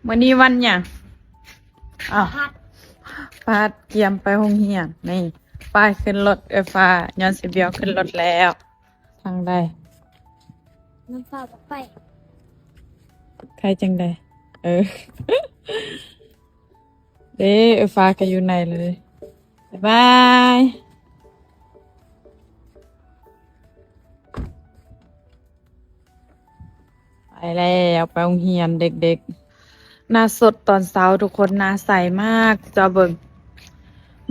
ມື້ນີ້ວັນຫຍັງ? ອ້າວ ພັດ ພັດກຽມໄປໂຮງຮຽນ. ນີ້ ໄປຂຶ້ນລົດເອື້ອຍຟ້າ ຍ້ອນຊິບຽວຂຶ້ນລົດແລ້ວ. ທາງໃດ? ນ້ຳຟ້າບໍ່ໄປ ໃຄຈັ່ງໃດ? ເອີ ເດ້ ເອື້ອຍຟ້າກໍຢູ່ໃນເລີຍ. ບາຍບາຍ. ໄປແລ້ວ ໄປໂຮງຮຽນເດັກໆ. ໜ້າສົດຕອນເຊົ້າທຸກຄົນ ໜ້າໃສມາກ. ເຈົ້າເບິ່ງ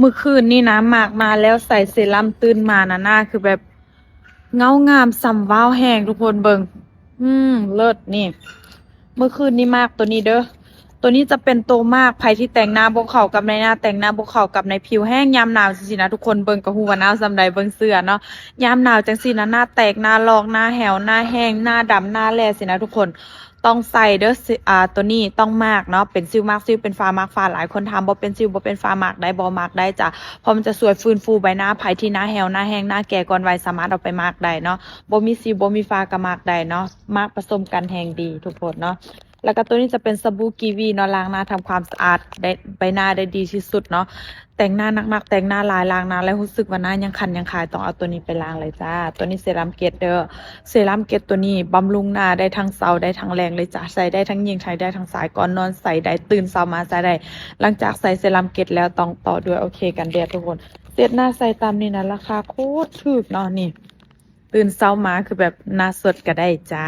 ມື້ຄືນນີ້ນະ ມາກໜ້າແລ້ວໃສ່ເຊຣຳ ຕື່ນມານະ ໜ້າຄືແບບເງົາງາມສ່ຳວ້າວແຮງ ທຸກຄົນເບິ່ງ. ອືມ ເລີດນີ້. ມື້ຄືນນີ້ມາກໂຕນີ້ເດີ. ໂຕນີ້ຈະເປັນໂຕມາກ ໃຜທີ່ແຕ່ງໜ້າບໍ່ເຂົ້າກັບໃນໜ້າ ແຕ່ງໜ້າບໍ່ເຂົ້າກັບໃນຜິວແຫ້ງຍາມໜາວຈັ່ງຊີ້ນະ ທຸກຄົນເບິ່ງກໍຮູ້ວ່າໜາວສ່ຳໃດ ເບິ່ງເສື້ອເນາະ. ຍາມໜາວຈັ່ງຊີ້ນະ ໜ້າແຕກ ໜ້າລອກ ໜ້າແຫ້ວ ໜ້າແຫ້ງ ໜ້າດຳ ໜ້າແຫຼຊີ້ນະ ທຸກຄົນຕ້ອງໃສ່ເດີ. ອາ ໂຕນີ້ຕ້ອງມາກເນາະ ເປັນສິວມາກສິວ ເປັນຝ້າມາກຝ້າ. ຫຼາຍຄົນຖາມບໍ່ເປັນສິວບໍ່ເປັນຝ້າ ມາກໄດ້ບໍ່? ມາກໄດ້ຈ້າ ເພາະມັນຈະຊ່ວຍຟື້ນຟູໃບໜ້າ. ໃຜທີ່ໜ້າແຫ້ວ ໜ້າແຫ້ງ ໜ້າແກ່ກ່ອນໄວ ສາມາດເອົາໄປມາກໄດ້ເນາະ. ບໍ່ມີສິວບໍ່ມີຝ້າກໍມາກໄດ້ເນາະ ມາກປະສົມກັນແຮງດີທຸກຄົນເນາະ. ແລ້ວກໍໂຕນີ້ຈະເປັນສະບູກີວີເນາະ ລ້າງໜ້າທຳຄວາມສະອາດໄດ້ ໃບໜ້າໄດ້ດີທີ່ສຸດເນາະ. ແຕ່ງໜ້າໜັກໆ ແຕ່ງໜ້າຫຼາຍ ລ້າງໜ້າແລ້ວຮູ້ສຶກວ່າໜ້າຍັງຄັນຍັງຄາຍ ຕ້ອງເອົາໂຕນີ້ໄປລ້າງເລີຍຈ້າ. ໂຕນີ້ເຊຣຳເກັດເດີ ເຊຣຳເກັດໂຕນີ້ບຳລຸງໜ້າໄດ້ທັງເຊົ້າໄດ້ທັງແລງເລີຍຈ້າ ໃຊ້ໄດ້ທັງຍິງ ໃຊ້ໄດ້ທັງຊາຍ ກ່ອນນອນໃຊ້ໄດ້ ຕື່ນເຊົ້າມາໃຊ້ໄດ້. ຫຼັງຈາກໃຊ້ເຊຣຳເກັດແລ້ວຕ້ອງຕໍ່ດ້ວຍໂອເຄກັນແດດທຸກຄົນ. ເຊັດໜ້າໃສ່ຕາມນີ້ນະ ລາຄາໂຄດຖືກເນາະ. ນີ້ ຕື່ນເຊົ້າມາຄືແບບໜ້າສົດກໍໄດ້ຈ້າ.